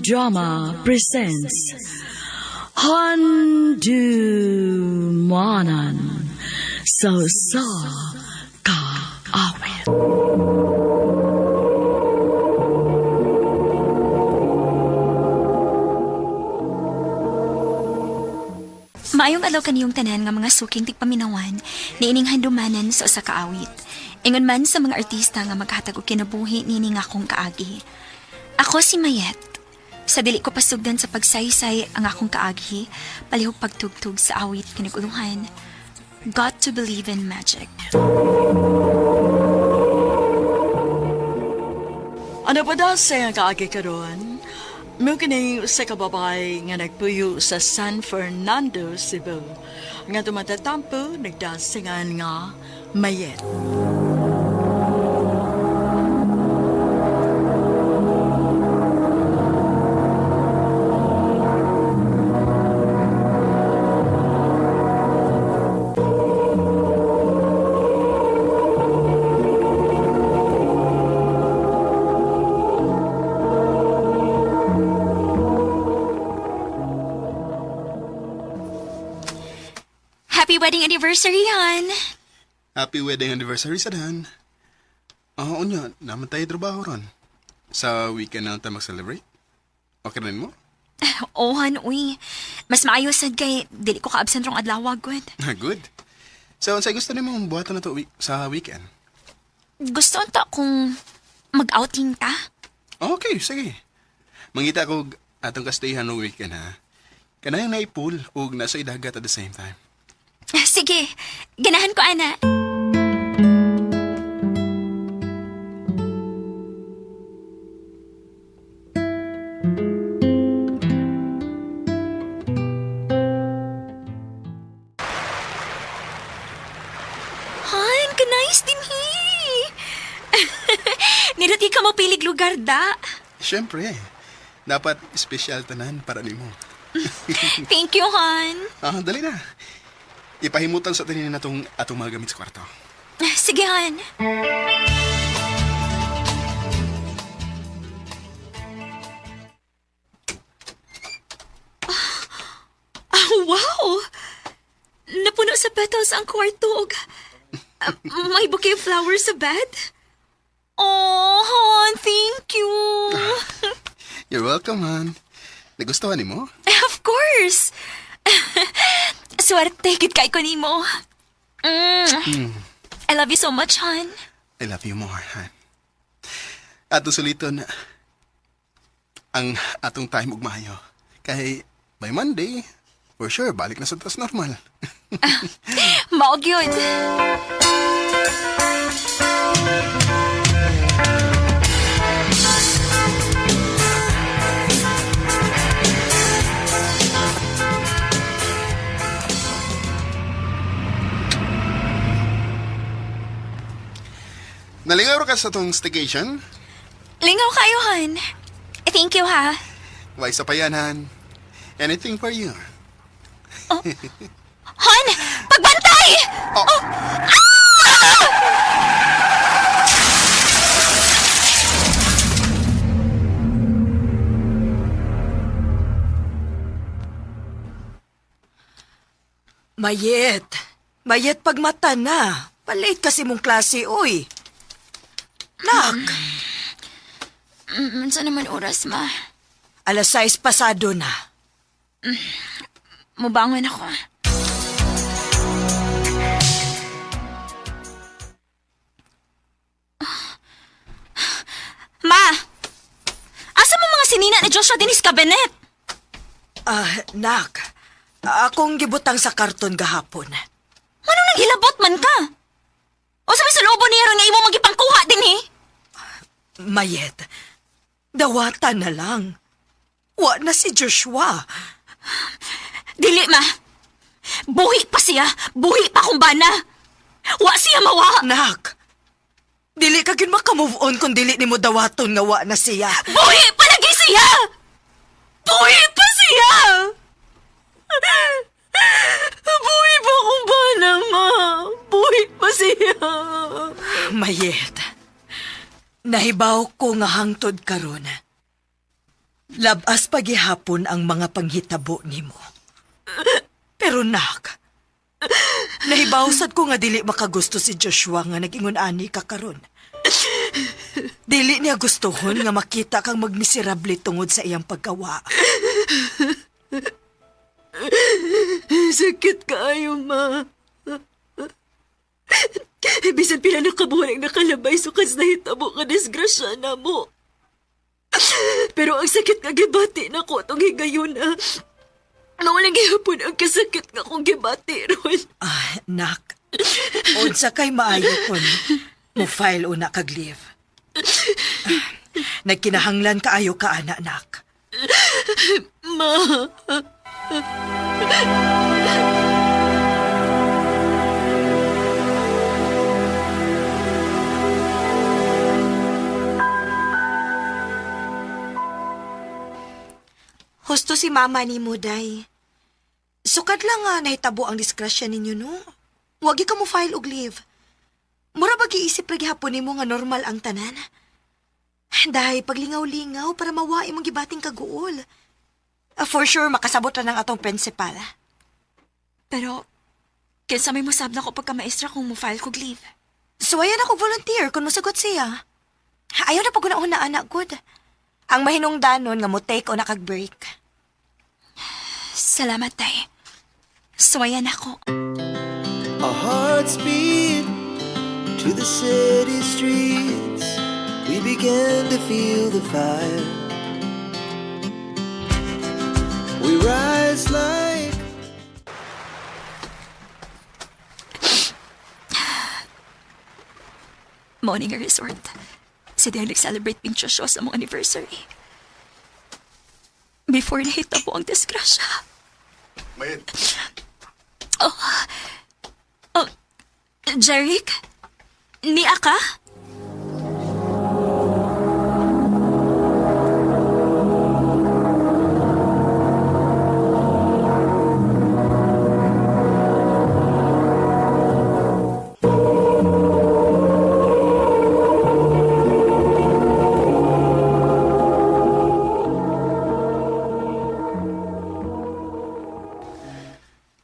Drama presents Handumanan sa sa kaawit. Maayong adlaw kaniyong tanan nga mga suking tigpaminawan niining handumanan sa usa ka awit. Ingon man sa mga artista nga maghatag og kinabuhi niini nga akong kaagi. Ako si Mayet. Sa dili ko pasugdan sa pagsaysay ang akong kaagi, palihog pagtugtog sa awit kinaguluhan. Got to believe in magic. Ano pa daw sa kaagi karon? Mo kini sa kababay nga nagpuyo sa San Fernando, Cebu. Nga tumatatampo, nagdasingan nga Mayet. Happy wedding anniversary, hon! Happy wedding anniversary sa Dan. Ah, unya, naman tayo trabaho ron. Sa weekend na lang tayo mag-celebrate. Okay rin mo? Oh, hon, uy. Mas maayo sad kay dili ko ka-absent rong adlaw, good. Good. So, unsay gusto nimo buhaton na to sa weekend? Gusto unta kung mag-outing ta. Okay, sige. Mangita ko og atong kastayhan no weekend ha. Kanayang naipul ug nasa idagat at the same time. Sige, ganahan ko, ana. Han, ka-nice din he. Niruti ka mo pilig lugar da. Siyempre, dapat espesyal tanan para nimo. Thank you, Han. Ah, dali na. Ipahimutan sa tanin na tong atong mga gamit sa kwarto. Sige, Han. Ah, wow! Napuno sa petals ang kwarto. Ug, may bouquet of flowers sa bed. Oh, Han, thank you. You're welcome, han. Nagustuhan nimo? Of course. Swerte, gid kay ko nimo. Mm. I love you so much, Han. I love you more, han. Atong suliton ang atong time ug maayo. Kay by Monday, for sure balik na sa tas normal. Maog yun. Nalingaw ra ka sa atong staycation? Lingaw kayo, Han. Thank you, ha. Why sa pa yan, han? Anything for you. Han! Pagbantay! Oh. Mayet. Mayet pagmata na. Palate kasi mong klase, uy. Nak, Unsa naman oras, ma? alas 6 pasado na. Mubangon ako. Ma! Asa mo mga sinina ni Joshua Dennis Cabinet? Ah, nak. Akong gibutang sa karton gahapon. Ano nang hilabot man ka? O sabi sa lobo niya ron nga imo magipangkuha din eh? Mayet, dawata na lang. Wa na si Joshua. Dili, ma. Buhi pa siya. Buhi pa kung bana. Wa siya mawa. Nak, dili ka gyud makamove on kung dili nimo dawaton nga wa na siya. Buhi pa lagi siya! Buhi pa siya! Buhi pa kung bana, ma. Buhi pa siya. Mayet, nahibaw ko nga hangtod karon. Labas pagihapon ang mga panghitabo nimo. Pero nak, nahibawsad ko nga dili makagusto si Joshua nga nag-ingon ani ka karon. Dili niya gustuhon nga makita kang magmiserable tungod sa iyang pagkawa. Sakit kaayo, ma. Bisan pila na kabuhan ang nakalabay sukas nahitabo ka disgrasya na mo. Pero ang sakit nga gibati na ko itong higayon na. Nawalang gihapon ang kasakit nga kong gibati ron. Ah, nak. Unsa kay maayo kon mo file una kag leave. Ah, nagkinahanglan kaayo ka ana nak. Ma. Husto si mama ni mo, day. Sukad lang nga nahitabo ang disgrasya ninyo, no? Wagi ka mo file og leave. Mura ba giisip ra gihapon nimo nga normal ang tanan? Dahil paglingaw-lingaw para mawa imong gibating kaguol. Ah, for sure, makasabot ra ng atong principal. Pero, kinsa may musab na ko pagka-maestra kung mo-file kog leave. Suwayan ako volunteer kung mosagot siya. Ayaw na pag una anak good. Ang mahinungdanon nga mo take o nakag break. Salamat, Tay. Suwayan ako. Our hearts beat to the city streets. We began to feel the fire. We rise like Morning resort. Sa diyang nag-celebrate ping Joshua sa mong anniversary. Before nahita po ang disgrasya. Mayet, Oh, Jeric? Niya ka?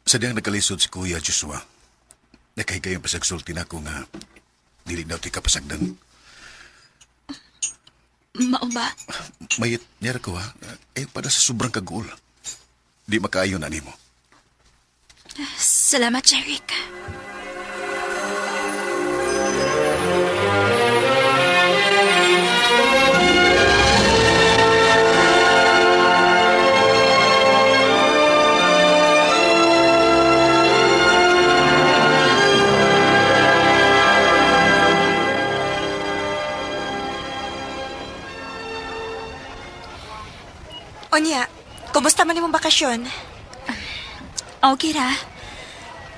Sa diyang nagkalisod si Kuya Joshua, nakahigayon pa sa agsulti na ako nga dili daw ti kapasagdan. Mao ba? Mayit niyara ko ha, eh para sa sobrang kaguol. Di makaayon na nimo. Salamat, Jeric. Onya, kumusta man imong bakasyon? Okay ra.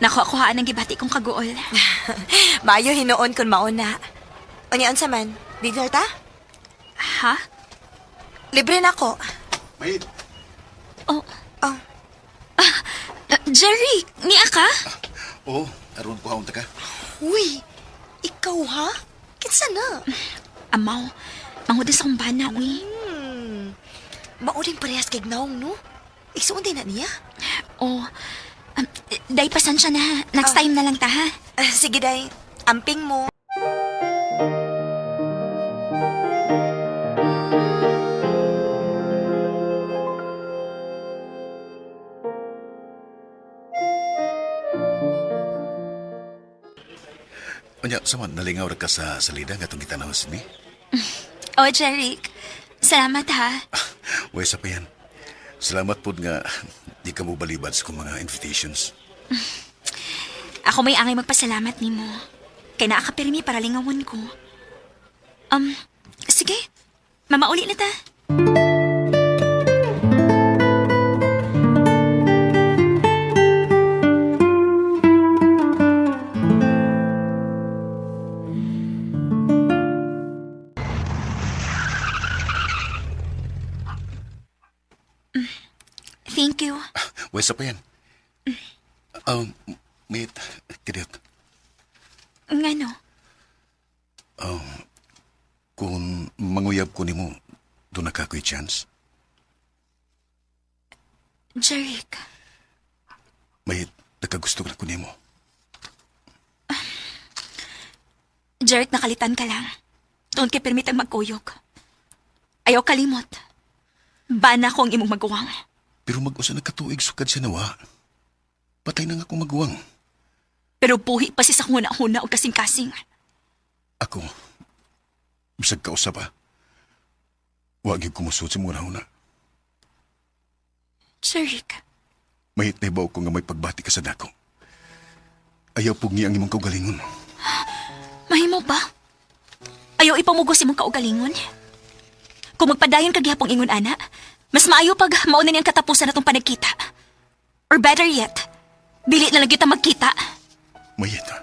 Nakuha-kuhaan ang gibati kong kaguol. Maayo hinuon kun mauna. Unya unsa man? Dinner ta? Ha? Libre na ko. Mayet, Oh, Oh, Jerry, niya ka? Oo, aron ko haunta ka. uy. Ikaw ha? Kinsa na? Amaw, mangudas akong bana, uy. Mauring parehas kay Gnaong, no? Igsuon din na niya. Oh, day, pasensya na. Next time na lang ta, ha? Ah, sige, day. Amping mo. Unya, sama, nalingaw ra ka sa salida nga itong gitanaw ni. Oh, Jeric, salamat ha. Uy, sa pa yan. Salamat po nga di ka mo balibad sa kong mga invitations. Ako may angay magpasalamat nimo. Kay naa ka pirmi para lingawon ko. Sige. Mamauli na ta. Thank you. Uy, sa pa yan. Mate, kidiyot. Ngano? Kung manguyab ko nimo, doon na ka ko'y chance. Jeric, May nagkagusto ka na ko nimo. Jeric, nakalitan ka lang. Tuon kay permit ang magkuyog. Ayaw kalimot. Bana ko ang imong maguwang. Pero mag-usa nagkatuig sukad siya nawa. Patay na nga akong maguwang. Pero buhi pa si sa huna-huna o kasing-kasing. Ako, bisag kausa pa. Wa gyud kumusod sa mga una. Jeric, Mahit na ibaw ko nga may pagbati ka sa dako. Ayaw pugni ang imong kaugalingon. mahimo ba? Ayaw ipamugos imong kaugalingon? Kung magpadayon ka gihapong ingon ana, mas maayo pag mauna niyang katapusan natong panagkita. Or better yet, dili na lang kita magkita. Mayit ha.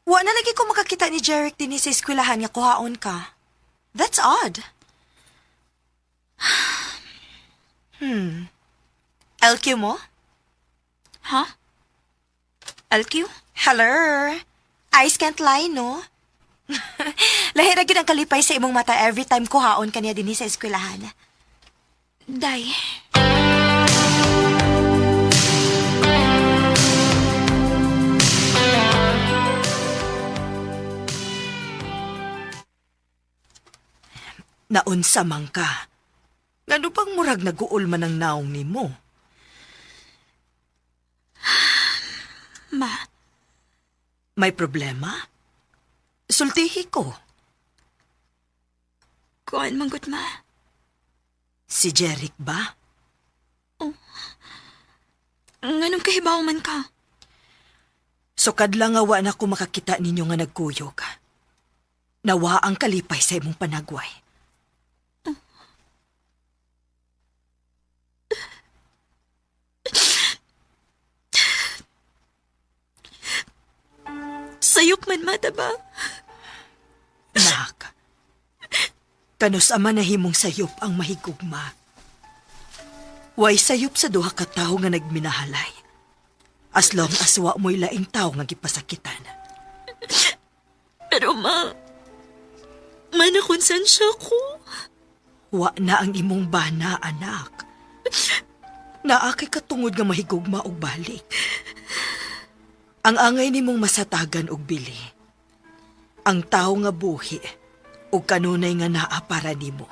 Wa na lagi ko makakita ni Jeric dinhi sa eskwelahan nga kuhaon ka. That's odd. LQ mo? Ha? LQ? Hello. Eyes can't lie, no? Lahi ra gyud ang kalipay sa imong mata every time kuhaon kaniya dinhi sa eskwelahan. Day. Naunsa man ka. Ngano bang murag naguol man ang naong nimo? Ma, May problema? Sultihi ko. kuan manggut ma. Si Jeric ba? Nganong kahibaw man ka? Sukad lang nga wa na ko makakita ninyo nga nagkuyog. Nawa ang kalipay sa imong panagway. Sayop man ma, diba? Nak, kanus ama nahimong sayop ang mahigugma. Way sayop sa duha ka tawo nga nagminahalay. As long as wa mo'y laing tawo nga gipasakitan. Pero ma, ma nakonsensya ko. Wa na ang imong bana, anak. Naa kay katungod nga mahigugma og balik. Ang angay nimong masatagan og bili. Ang tawo nga buhi og kanunay nga naa para nimo.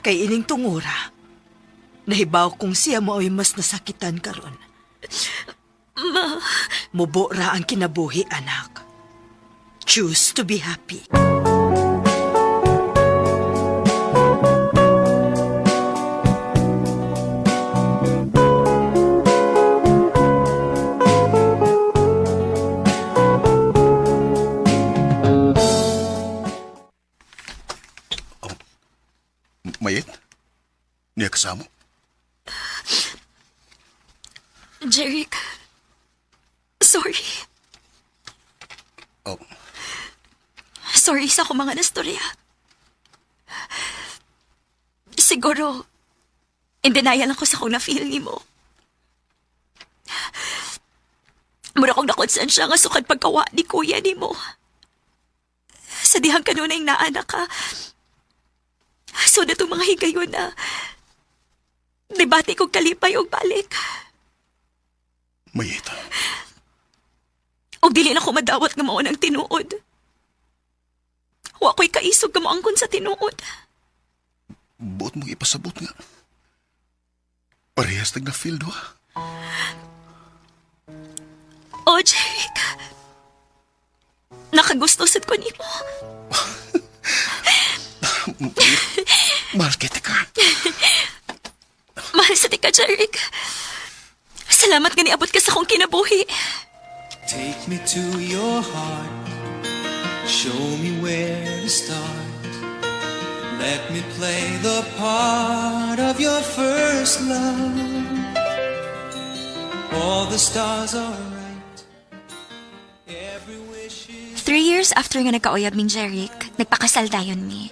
Kay ining tungura, nahibaw kung siya mao'y mas nasakitan karon. Ma, Mubo ra ang kinabuhi, anak. Choose to be happy. Oh. Mayit? Niya kasamo? Jeric, sorry. Oh, Sorry sa akong mga nastorya. Siguro, in denial ako sa kung na-feel ni mo. Mura kong nakonsensya nga sukad pagkawa ni kuya ni mo. Sa dihang kanunay naanak ka. So na itong mga higayon na debate kong kalipay og balik. Mayit. Og dili na ko madawat nga mao ng tinuod. Wa ko'y kaisog nga moangkon sa tinuod. Buot mong ipasabot nga. Parehas tag na-feel do ah. Oh, Jeric. Nakagusto sad ko nimo. Mahal kita ka. Mahal sa tika, Jeric. Salamat nga niabot ka sa akong kinabuhi. Take me to your heart. Show me where to start. Let me play the part of your first love. All the stars are right. Every wish is. 3 years after nga nagkauyab ming Jeric, nagpakasal dayon mi.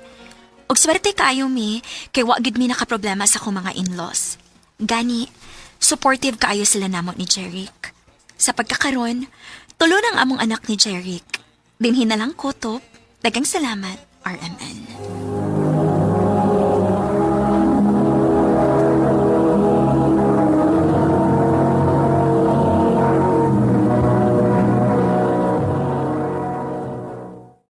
Og swerte kaayo mi, kay wa gid mi nakaproblema sa akong mga in-laws. Gani, supportive kaayo sila namo ni Jeric. Sa pagkakaron, tulo ng among anak ni Jeric. Dinhi na lang kutob. Dagang salamat, RMN.